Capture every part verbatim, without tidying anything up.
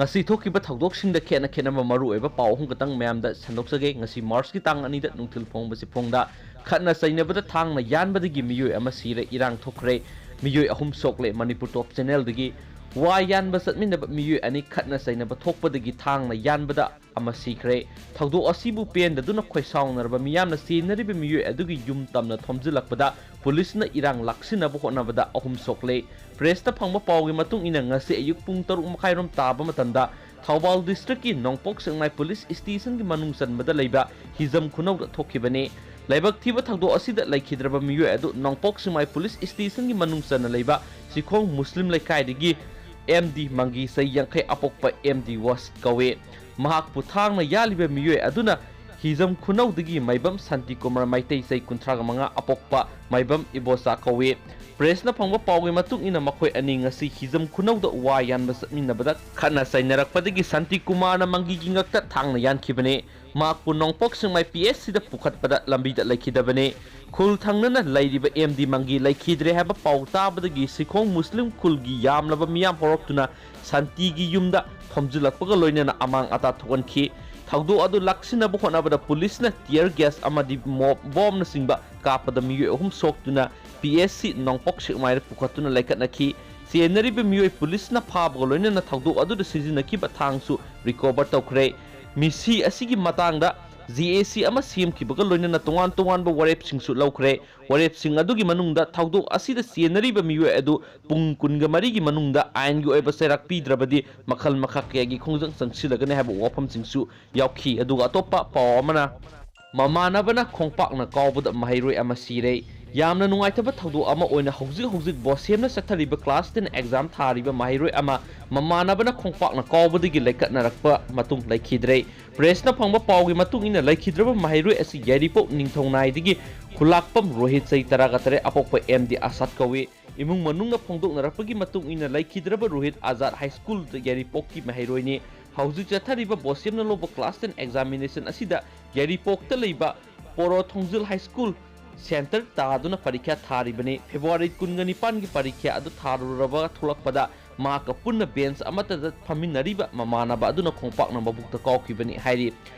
ꯉꯁꯤ ꯊꯣꯛꯈꯤꯕ ꯊꯧꯗꯣꯛꯁꯤꯡꯗ ꯈꯦꯠꯅ ꯈꯦꯠꯅꯕ ꯃꯔꯨꯑꯣꯏꯕ ꯄꯥꯎ ꯑꯍꯨꯝ ꯈꯛꯇꯪ ꯃꯌꯥꯝꯗ ꯁꯟꯗꯣꯛꯆꯒꯦ꯫ ꯉꯁꯤ ꯃꯥꯔꯆꯀꯤ ꯇꯥꯡ ꯑꯅꯤꯗ ꯅꯨꯡꯊꯤꯜ ꯐꯣꯡꯕ ꯆꯤꯐꯣꯡꯗ ꯈꯠꯅ ꯆꯩꯅꯕꯗ ꯊꯥꯡꯅ ꯌꯥꯟꯕꯗꯒꯤ ꯃꯤꯑꯣꯏ ꯑꯃ ꯁꯤꯔꯦ, ꯏꯔꯥꯡ ꯊꯣꯛꯈ꯭ꯔꯦ, ꯃꯤꯑꯣꯏ ꯑꯍꯨꯝ ꯁꯣꯛꯂꯦ꯫ ꯃꯅꯤꯄꯨꯔ ꯇꯣꯞ ꯆꯦꯅꯦꯜꯗꯒꯤ꯫ ꯋꯥ ꯌꯥꯟꯕ ꯆꯠꯃꯤꯟꯅꯕ ꯃꯤꯑꯣꯏ ꯑꯅꯤ ꯈꯠꯅ ꯆꯩꯅꯕ ꯊꯣꯛꯄꯗꯒꯤ ꯊꯥꯡꯅ ꯌꯥꯟꯕꯗ ꯑꯃ ꯁꯤꯈ꯭ꯔꯦ꯫ ꯊꯧꯗꯣꯛ ꯑꯁꯤꯕꯨ ꯄꯦꯟꯗꯗꯨꯅ ꯈꯣꯏꯁꯥꯎꯅꯔꯕ ꯃꯤꯌꯥꯝꯅ ꯆꯦꯟꯅꯔꯤꯕ ꯃꯤꯑꯣꯏ ꯑꯗꯨꯒꯤ ꯌꯨꯝ ꯇꯝꯅ ꯊꯣꯝꯖꯤꯜꯂꯛꯄꯗ ꯄꯨꯂꯤꯁꯅ ꯏꯔꯥꯡ ꯂꯥꯛꯁꯤꯟꯅꯕ ꯍꯣꯠꯅꯕꯗ ꯑꯍꯨꯝ ꯁꯣꯛꯂꯦ꯫ ꯄ꯭ꯔꯦꯁꯇ ꯐꯪꯕ ꯄꯥꯎꯒꯤ ꯃꯇꯨꯡ ꯏꯟꯅ, ꯉꯁꯤ ꯑꯌꯨꯛ ꯄꯨꯡ ꯇꯔꯨꯛ ꯃꯈꯥꯏꯔꯣꯝ ꯇꯥꯕ ꯃꯇꯝꯗ ꯊꯧꯕꯥꯜ ꯗꯤꯁꯇ꯭ꯔꯤꯛꯀꯤ ꯅꯣꯡꯄꯣꯛ ꯁꯦꯛꯃꯥꯏ ꯄꯨꯂꯤꯁ ꯁ꯭ꯇꯦꯁꯟꯒꯤ ꯃꯅꯨꯡ ꯆꯟꯕꯗ ꯂꯩꯕ ꯍꯤꯖꯝ ꯈꯨꯅꯧꯗ ꯊꯣꯛꯈꯤꯕꯅꯤ꯫ ꯂꯥꯏꯕꯛ ꯊꯤꯕ ꯊꯧꯗꯣꯛ ꯑꯁꯤꯗ ꯂꯩꯈꯤꯗ꯭ꯔꯕ ꯃꯤꯑꯣꯏ ꯑꯗꯨ ꯅꯣꯡꯄꯣꯛ ꯁꯦꯛꯃꯥꯏ ꯄꯨꯂꯤꯁ ꯁ꯭ꯇꯦꯁꯟꯒꯤ ꯃꯅꯨꯡ ꯆꯟꯅ ꯂꯩꯕ ꯁꯤꯈꯣꯡ ꯃꯨꯁꯂꯤꯝ ꯂꯩꯀꯥꯏꯗꯒꯤ ꯑꯦꯝ ꯗꯤ ꯃꯪꯒꯤ, ꯆꯍꯤ ꯌꯥꯡꯈꯩ, ꯑꯄꯣꯛꯄ ꯑꯦꯝ ꯗꯤ ꯋꯥꯁꯤꯠ ꯀꯧꯏ꯫ ꯃꯍꯥꯛꯄꯨ ꯊꯥꯡꯅ ꯌꯥꯜꯂꯤꯕ ꯃꯤꯑꯣꯏ ꯑꯗꯨꯅ ꯍꯤꯖꯝ ꯈꯨꯅꯧꯗꯒꯤ ꯃꯥꯏꯕꯝ ꯁꯥꯟꯇꯤꯀꯨꯃꯥꯔ ꯃꯩꯇꯩ, ꯆꯍꯤ ꯀꯨꯟꯊ꯭ꯔꯥ ꯃꯉꯥ, ꯑꯄꯣꯛꯄ ꯃꯥꯏꯕꯝ ꯏꯕꯣꯆꯥ ꯀꯧꯏ꯫ ꯄ꯭ꯔꯦꯁꯅ ꯐꯪꯕ ꯄꯥꯎꯒꯤ ꯃꯇꯨꯡ ꯏꯟꯅ, ꯃꯈꯣꯏ ꯑꯅꯤ ꯉꯁꯤ ꯍꯤꯖꯝ ꯈꯨꯅꯧꯗ ꯋꯥ ꯌꯥꯟꯕ ꯆꯠꯃꯤꯟꯅꯕꯗ ꯈꯠꯅ ꯆꯩꯅꯔꯛꯄꯗꯒꯤ ꯁꯥꯟꯇꯤꯀꯨꯃꯥꯔꯅ ꯃꯪꯒꯤꯒꯤ ꯉꯛꯇ ꯊꯥꯡꯅ ꯌꯥꯟꯈꯤꯕꯅꯤ꯫ ꯃꯍꯥꯛꯄꯨ ꯅꯣꯡꯄꯣꯛ ꯁꯦꯛꯃꯥꯏ ꯄꯤ ꯑꯩꯆ ꯁꯤꯗ ꯄꯨꯈꯠꯄꯗ ꯂꯝꯕꯤꯗ ꯂꯩꯈꯤꯗꯕꯅꯤ꯫ ꯈꯨꯜ ꯊꯪꯅꯅ ꯂꯩꯔꯤꯕ ꯑꯦꯝ ꯗꯤ ꯃꯪꯒꯤ ꯂꯩꯈꯤꯗ꯭ꯔꯦ ꯍꯥꯏꯕ ꯄꯥꯎ ꯇꯥꯕꯗꯒꯤ ꯁꯤꯈꯣꯡ ꯃꯨꯁꯂꯤꯝ ꯈꯨꯜꯒꯤ ꯌꯥꯝꯂꯕ ꯃꯤꯌꯥꯝ ꯍꯧꯔꯛꯇꯨꯅ ꯁꯥꯟꯇꯤꯒꯤ ꯌꯨꯝꯗ ꯊꯣꯝꯖꯤꯜꯂꯛꯄꯒ ꯂꯣꯏꯅꯅ ꯑꯃꯥꯡ ꯑꯇꯥ ꯊꯣꯛꯍꯟꯈꯤ꯫ ꯊꯧꯗꯣꯛ ꯑꯗꯨ ꯂꯥꯛꯁꯤꯟꯅꯕ ꯍꯣꯠꯅꯕꯗ ꯄꯨꯂꯤꯁꯅ tear gas ꯑꯃꯗꯤ ꯃꯣꯞ ꯕꯣꯝꯅꯆꯤꯡꯕ ꯀꯥꯞꯄꯗ ꯃꯤꯑꯣꯏ ꯑꯍꯨꯝ ꯁꯣꯛꯇꯨꯅ ꯄꯤ ꯑꯩꯆ ꯁꯤ ꯅꯣꯡꯄꯣꯛ ꯁꯦꯛꯃꯥꯏꯗ ꯄꯨꯈꯠꯇꯨꯅ ꯂꯩꯈꯠꯅꯈꯤ꯫ ꯆꯦꯟꯅꯔꯤꯕ ꯃꯤꯑꯣꯏ ꯄꯨꯂꯤꯁꯅ ꯐꯥꯕꯒ ꯂꯣꯏꯅꯅ ꯊꯧꯗꯣꯛ ꯑꯗꯨꯗ ꯁꯤꯖꯤꯟꯅꯈꯤꯕ ꯊꯥꯡꯁꯨ recover ꯇꯧꯈ꯭ꯔꯦ꯫ ꯃꯤꯁꯤ ꯑꯁꯤꯒꯤ ꯃꯇꯥꯡꯗ ꯖꯦ ꯑꯦ ꯁꯤ ꯑꯃ ꯁꯦꯝꯈꯤꯕꯒ ꯂꯣꯏꯅꯅ ꯇꯣꯉꯥꯟ ꯇꯣꯉꯥꯟꯕ ꯋꯥꯔꯦꯞꯁꯤꯡꯁꯨ ꯂꯧꯈ꯭ꯔꯦ꯫ ꯋꯥꯔꯦꯞꯁꯤꯡ ꯑꯗꯨꯒꯤ ꯃꯅꯨꯡꯗ ꯊꯧꯗꯣꯛ ꯑꯁꯤꯗ ꯆꯦꯟꯅꯔꯤꯕ ꯃꯤꯑꯣꯏ ꯑꯗꯨ ꯄꯨꯡ ꯀꯨꯟꯒ ꯃꯔꯤꯒꯤ ꯃꯅꯨꯡꯗ ꯑꯥꯏꯟꯒꯤ ꯑꯣꯏꯕ ꯆꯩꯔꯥꯛ ꯄꯤꯗ꯭ꯔꯕꯗꯤ ꯃꯈꯜ ꯃꯈꯥ ꯀꯌꯥꯒꯤ ꯈꯣꯡꯖꯪ ꯆꯪꯁꯤꯜꯂꯒꯅꯤ ꯍꯥꯏꯕ ꯋꯥꯐꯝꯁꯤꯡꯁꯨ ꯌꯥꯎꯈꯤ꯫ ꯑꯗꯨꯒ ꯑꯇꯣꯞꯄ ꯄꯥꯎ ꯑꯃꯅ, ꯃꯃꯥꯟꯅꯕꯅ ꯈꯣꯡꯄꯥꯛꯅ ꯀꯥꯎꯕꯗ ꯃꯍꯩꯔꯣꯏ ꯑꯃ ꯁꯤꯔꯦ꯫ ꯌꯥꯝꯅ ꯅꯨꯡꯉꯥꯏꯇꯕ ꯊꯧꯗꯣꯛ ꯑꯃ ꯑꯣꯏꯅ ꯍꯧꯖꯤꯛ ꯍꯧꯖꯤꯛ ꯕꯣꯁꯦꯝꯅ ꯆꯠꯊꯔꯤꯕ class ten exam ꯊꯥꯔꯤꯕ ꯃꯍꯩꯔꯣꯏ ꯑꯃ ꯃꯃꯥꯟꯅꯕꯅ ꯈꯣꯡꯄꯥꯛꯅ ꯀꯥꯎꯕꯗꯒꯤ ꯂꯩꯈꯠꯅꯔꯛꯄ ꯃꯇꯨꯡ ꯂꯩꯈꯤꯗ꯭ꯔꯦ꯫ ꯄ꯭ꯔꯦꯁꯅ ꯐꯪꯕ ꯄꯥꯎꯒꯤ ꯃꯇꯨꯡ ꯏꯟꯅ, ꯂꯩꯈꯤꯗ꯭ꯔꯕ ꯃꯍꯩꯔꯣꯏ ꯑꯁꯤ ꯌꯥꯏꯔꯤꯄꯣꯛ ꯅꯤꯡꯊꯧꯅꯥꯏꯗꯒꯤ ꯈꯨꯂꯥꯛꯄꯝ ꯔꯣꯍꯤꯠ, ꯆꯍꯤ ꯇꯔꯥꯒ ꯇꯔꯦꯠ, ꯑꯄꯣꯛꯄ ꯑꯦꯝ ꯗꯤ ꯑꯁꯥꯠ ꯀꯧꯏ꯫ ꯏꯃꯨꯡ ꯃꯅꯨꯡꯅ ꯐꯣꯡꯗꯣꯛꯅꯔꯛꯄꯒꯤ ꯃꯇꯨꯡ ꯏꯟꯅ, ꯂꯩꯈꯤꯗ꯭ꯔꯕ ꯔꯣꯍꯤꯠ ꯑꯖꯥꯠ ꯍꯥꯏ ꯁ꯭ꯀꯨꯜꯗ ꯌꯥꯏꯔꯤꯄꯣꯛꯀꯤ ꯃꯍꯩꯔꯣꯏꯅꯤ꯫ ꯍꯧꯖꯤꯛ ꯆꯠꯊꯔꯤꯕ ꯕꯣꯁꯦꯝꯅ ꯂꯧꯕ class ten examination ꯑꯁꯤꯗ ꯌꯥꯏꯔꯤꯄꯣꯛꯇ ꯂꯩꯕ ꯄꯣꯔꯣ ꯊꯣꯡꯖꯤꯜ ꯍꯥꯏ ꯁ꯭ꯀꯨꯜ center ꯇꯥꯗꯨꯅ ꯄꯔꯤꯈ꯭ꯌꯥ ꯊꯥꯔꯤꯕꯅꯤ꯫ ꯐꯦꯕ꯭ꯔꯨꯋꯥꯔꯤ ꯀꯨꯟꯒ ꯅꯤꯄꯥꯟꯒꯤ ꯄꯔꯤꯈ꯭ꯌꯥ ꯑꯗꯨ ꯊꯥꯔꯨꯔꯕ ꯊꯣꯛꯂꯛꯄꯗ ꯃꯍꯥꯛꯀ ꯄꯨꯟꯅ ꯕꯦꯟꯆ ꯑꯃꯠꯇꯗ ꯐꯝꯃꯤꯟꯅꯔꯤꯕ ꯃꯃꯥꯟꯅꯕ ꯑꯗꯨꯅ ꯈꯣꯡꯄꯥꯛꯅ ꯃꯕꯨꯛꯇ ꯀꯥꯎꯈꯤꯕꯅꯤ ꯍꯥꯏꯔꯤ꯫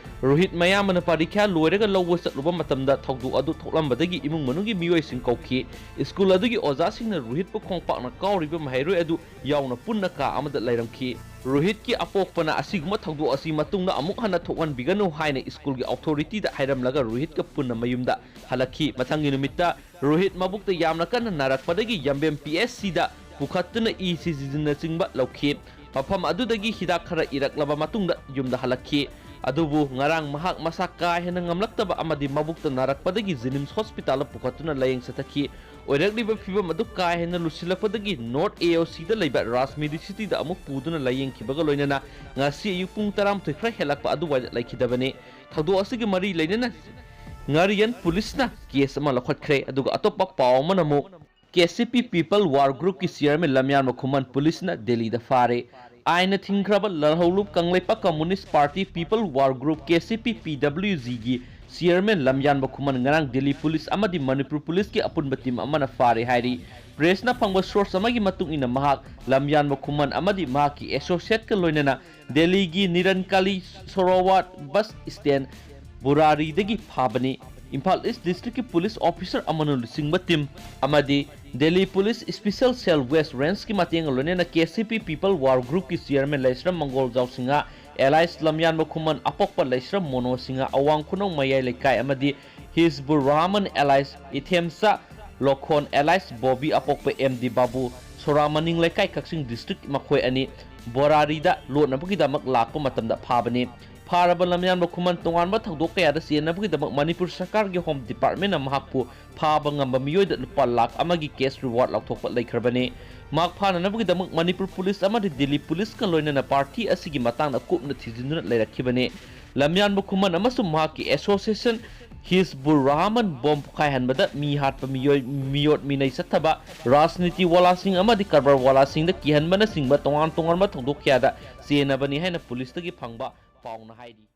ꯔꯣꯍꯤꯠ ꯃꯌꯥꯝꯕꯅ ꯄꯔꯤꯈ꯭ꯌꯥ ꯂꯣꯏꯔꯒ ꯂꯧꯕ ꯆꯠꯂꯨꯕ ꯃꯇꯝꯗ ꯊꯧꯗꯣꯛ ꯑꯗꯨ ꯊꯣꯛꯂꯝꯕꯗꯒꯤ ꯏꯃꯨꯡ ꯃꯅꯨꯡꯒꯤ ꯃꯤꯑꯣꯏꯁꯤꯡ ꯀꯧꯈꯤ꯫ ꯁ꯭ꯀꯨꯜ ꯑꯗꯨꯒꯤ ꯑꯣꯖꯥꯁꯤꯡꯅ ꯔꯣꯍꯤꯠꯄꯨ ꯈꯣꯡꯄꯥꯛꯅ ꯀꯥꯎꯔꯤꯕ ꯃꯍꯩꯔꯣꯏ ꯑꯗꯨ ꯌꯥꯎꯅ ꯄꯨꯟꯅ ꯀꯥ ꯑꯃꯗ ꯂꯩꯔꯝꯈꯤ꯫ ꯔꯣꯍꯤꯠꯀꯤ ꯑꯄꯣꯛꯄꯅ ꯑꯁꯤꯒꯨꯝꯕ ꯊꯧꯗꯣꯛ ꯑꯁꯤ ꯃꯇꯨꯡꯗ ꯑꯃꯨꯛ ꯍꯟꯅ ꯊꯣꯛꯍꯟꯕꯤꯒꯅꯨ ꯍꯥꯏꯅ ꯁ꯭ꯀꯨꯜꯒꯤ ꯑꯣꯊꯣꯔꯤꯇꯤꯗ ꯍꯥꯏꯔꯝꯂꯒ ꯔꯣꯍꯤꯠꯀ ꯄꯨꯟꯅ ꯃꯌꯨꯝꯗ ꯍꯜꯂꯛꯈꯤ꯫ ꯃꯊꯪꯒꯤ ꯅꯨꯃꯤꯠꯇ ꯔꯣꯍꯤꯠ ꯃꯕꯨꯛꯇ ꯌꯥꯝꯅ ꯀꯟꯅ ꯅꯥꯔꯛꯄꯗꯒꯤ ꯌꯥꯝꯕꯦꯝ ꯄꯤ ꯑꯩꯆ ꯁꯤꯗ ꯄꯨꯈꯠꯇꯨꯅ ꯏ ꯁꯤ ꯖꯤꯅꯆꯤꯡꯕ ꯂꯧꯈꯤ꯫ ꯃꯐꯝ ꯑꯗꯨꯗꯒꯤ ꯍꯤꯗꯥꯛ ꯈꯔ ꯏꯔꯛꯂꯕ ꯃꯇꯨꯡꯗ ꯌꯨꯝꯗ ꯍꯜꯂꯛꯈꯤ꯫ ꯑꯗꯨꯕꯨ ꯉꯔꯥꯡ ꯃꯍꯥꯛ ꯃꯁꯥ ꯀꯥ ꯍꯦꯟꯅ ꯉꯝꯂꯛꯇꯕ ꯑꯃꯗꯤ ꯃꯕꯨꯛꯇ ꯅꯥꯔꯛꯄꯗꯒꯤ ꯖꯤꯅꯤꯝꯁ ꯍꯣꯁꯄꯤꯇꯥꯜꯗ ꯄꯨꯈꯠꯇꯨꯅ ꯂꯥꯌꯦꯡ ꯆꯠꯊꯈꯤ꯫ ꯑꯣꯏꯔꯛꯂꯤꯕ ꯐꯤꯚꯝ ꯑꯗꯨ ꯀꯥ ꯍꯦꯟꯅ ꯂꯨꯁꯤꯜꯂꯛꯄꯗꯒꯤ ꯅꯣꯔꯠ ꯑꯦ ꯑꯣ ꯁꯤꯗ ꯂꯩꯕ ꯔꯥꯖꯃꯤꯔꯤ ꯁꯤꯇꯤꯗ ꯑꯃꯨꯛ ꯄꯨꯗꯨꯅ ꯂꯥꯌꯦꯡꯈꯤꯕꯒ ꯂꯣꯏꯅꯅ ꯉꯁꯤ ꯑꯌꯨꯛ ꯄꯨꯡ ꯇꯔꯥꯃꯥꯊꯣꯏ ꯈꯔ ꯍꯦꯜꯂꯛꯄ ꯑꯗꯨꯋꯥꯏꯗ ꯂꯩꯈꯤꯗꯕꯅꯤ꯫ ꯊꯧꯗꯣꯛ ꯑꯁꯤꯒꯤ ꯃꯔꯤ ꯂꯩꯅꯅ ꯉꯥꯔꯤꯌꯟ ꯄꯨꯂꯤꯁꯅ ꯀꯦꯁ ꯑꯃ ꯂꯧꯈꯠꯈ꯭ꯔꯦ꯫ ꯑꯗꯨꯒ ꯑꯇꯣꯞꯄ ꯄꯥꯎ ꯑꯃꯅ ꯑꯃꯨꯛ K C P people's war ꯒ꯭ꯔꯨꯞꯀꯤ ꯆꯤꯌꯔꯃꯦꯟ ꯂꯝꯌꯥꯟꯕ ꯈꯨꯃꯟ ꯄꯨꯂꯤꯁꯅ ꯗꯦꯜꯂꯤꯗ ꯐꯥꯔꯦ꯫ ꯑꯥꯏꯟꯅ ꯊꯤꯡꯈ꯭ꯔꯕ ꯂꯜꯍꯧꯂꯨꯞ Kangleipak communist party people's war group, K C P ꯄꯤ ꯗꯕ꯭ꯂꯤꯎ ꯖꯤꯒꯤ ꯆꯤꯌꯔꯃꯦꯟ ꯂꯝꯌꯥꯟꯕ ꯈꯨꯃꯟ ꯉꯔꯥꯡ ꯗꯦꯜꯂꯤ ꯄꯨꯂꯤꯁ ꯑꯃꯗꯤ ꯃꯅꯤꯄꯨꯔ ꯄꯨꯂꯤꯁꯀꯤ ꯑꯄꯨꯟꯕ ꯇꯤꯝ ꯑꯃꯅ ꯐꯥꯔꯦ ꯍꯥꯏꯔꯤ꯫ ꯄ꯭ꯔꯦꯁꯅ ꯐꯪꯕ ꯁꯣꯔꯁ ꯑꯃꯒꯤ ꯃꯇꯨꯡ ꯏꯟꯅ ꯃꯍꯥꯛ ꯂꯝꯌꯥꯟꯕ ꯈꯨꯃꯟ ꯑꯃꯗꯤ ꯃꯍꯥꯛꯀꯤ ꯑꯦꯁꯣꯁꯤꯌꯦꯠꯀ ꯂꯣꯏꯅꯅ ꯗꯦꯜꯂꯤꯒꯤ ꯅꯤꯔꯟꯀꯥꯂꯤ ꯁꯣꯔꯣꯋꯥꯠ ꯕꯁ ꯁ꯭ꯇꯦꯟ ꯕꯨꯔꯥꯔꯤꯗꯒꯤ ꯐꯥꯕꯅꯤ꯫ ꯏꯝꯐꯥꯜ ꯏꯁ ꯗꯤꯁꯇ꯭ꯔꯤꯛꯀꯤ ꯄꯨꯂꯤꯁ ꯑꯣꯐꯤꯁꯔ ꯑꯃꯅ ꯂꯨꯆꯤꯡꯕ ꯇꯤꯝ ꯑꯃꯗꯤ Delhi police special cell west ꯔꯦꯟꯖꯀꯤ ꯃꯇꯦꯡꯒ ꯂꯣꯏꯅꯅ K C P people's war ꯒ꯭ꯔꯨꯞꯀꯤ ꯆꯤꯌꯔꯃꯦꯟ ꯂꯩꯁ꯭ꯔꯝ ꯃꯪꯒꯣꯜ ꯖꯥꯎꯁꯤꯡꯍ, ꯑꯦꯂꯥꯏꯁ ꯂꯝꯌꯥꯟꯕ ꯈꯨꯃꯟ, ꯑꯄꯣꯛꯄ ꯂꯩꯁ꯭ꯔꯝ ꯃꯣꯅꯣ ꯁꯤꯡꯍ, ꯑꯋꯥꯡ ꯈꯨꯅꯧ ꯃꯌꯥꯏ ꯂꯩꯀꯥꯏ ꯑꯃꯗꯤ Hizbur Rahman alias Ithemcha Lokhon alias Bobby ꯑꯄꯣꯛꯄ ꯑꯦꯝ ꯗꯤ ꯕꯥꯕꯨ, ꯁꯣꯔꯥ ꯃꯅꯤꯡ ꯂꯩꯀꯥꯏ, ꯀꯛꯆꯤꯡ ꯗꯤꯁꯇ꯭ꯔꯤꯛ, ꯃꯈꯣꯏ ꯑꯅꯤ ꯕꯣꯔꯥꯔꯤꯗ ꯂꯣꯠꯅꯕꯒꯤꯗꯃꯛ ꯂꯥꯛꯄ ꯃꯇꯝꯗ ꯐꯥꯕꯅꯤ꯫ ꯐꯥꯔꯕ ꯂꯝꯌꯥꯟꯕ ꯈꯨꯃꯟ ꯇꯣꯉꯥꯟꯕ ꯊꯧꯗꯣꯛ ꯀꯌꯥꯗ ꯆꯦꯟꯅꯕꯒꯤꯗꯃꯛ ꯃꯅꯤꯄꯨꯔ ꯁꯔꯀꯥꯔꯒꯤ ꯍꯣꯝ ꯗꯤꯄꯥꯔꯠꯃꯦꯟꯅ ꯃꯍꯥꯛꯄꯨ ꯐꯥꯕ ꯉꯝꯕ ꯃꯤꯑꯣꯏꯗ ꯂꯨꯄꯥ ꯂꯥꯈ ꯑꯃꯒꯤ ꯀꯦꯁ ꯔꯤꯋꯥꯔꯗ ꯂꯥꯎꯊꯣꯛꯄ ꯂꯩꯈ꯭ꯔꯕꯅꯤ꯫ ꯃꯍꯥꯛ ꯐꯥꯅꯅꯕꯒꯤꯗꯃꯛ ꯃꯅꯤꯄꯨꯔ ꯄꯨꯂꯤꯁ ꯑꯃꯗꯤ ꯗꯤꯜꯂꯤ ꯄꯨꯂꯤꯁꯀ ꯂꯣꯏꯅꯅ ꯄꯥꯔꯇꯤ ꯑꯁꯤꯒꯤ ꯃꯇꯥꯡꯗ ꯀꯨꯞꯅ ꯊꯤꯖꯤꯟꯗꯨꯅ ꯂꯩꯔꯛꯈꯤꯕꯅꯤ꯫ ꯂꯝꯌꯥꯟꯕ ꯈꯨꯃꯟ ꯑꯃꯁꯨꯡ ꯃꯍꯥꯛꯀꯤ ꯑꯦꯁꯣꯁꯤꯌꯦꯁꯟ ꯍꯤꯖꯕꯨꯔ ꯔꯍꯃꯟ ꯕꯣꯝ ꯄꯣꯈꯥꯏꯍꯟꯕꯗ ꯃꯤ ꯍꯥꯠꯄ ꯃꯤꯑꯣꯏ, ꯃꯤꯑꯣꯠ ꯃꯤꯅꯩ ꯆꯠꯊꯕ, ꯔꯥꯖꯅꯤꯇꯤ ꯋꯥꯂꯥꯁꯤꯡ ꯑꯃꯗꯤ ꯀꯔꯕꯥꯔ ꯋꯥꯂꯥꯁꯤꯡꯗ ꯀꯤꯍꯟꯕꯅꯆꯤꯡꯕ ꯇꯣꯉꯥꯟ ꯇꯣꯉꯥꯟꯕ ꯊꯧꯗꯣꯛ ꯀꯌꯥꯗ ꯆꯦꯟꯅꯕꯅꯤ ꯍꯥꯏꯅ ꯄꯨꯂꯤꯁꯇꯒꯤ ꯐꯪꯕ ꯄꯥꯎꯅ ꯍꯥꯏꯔꯤ꯫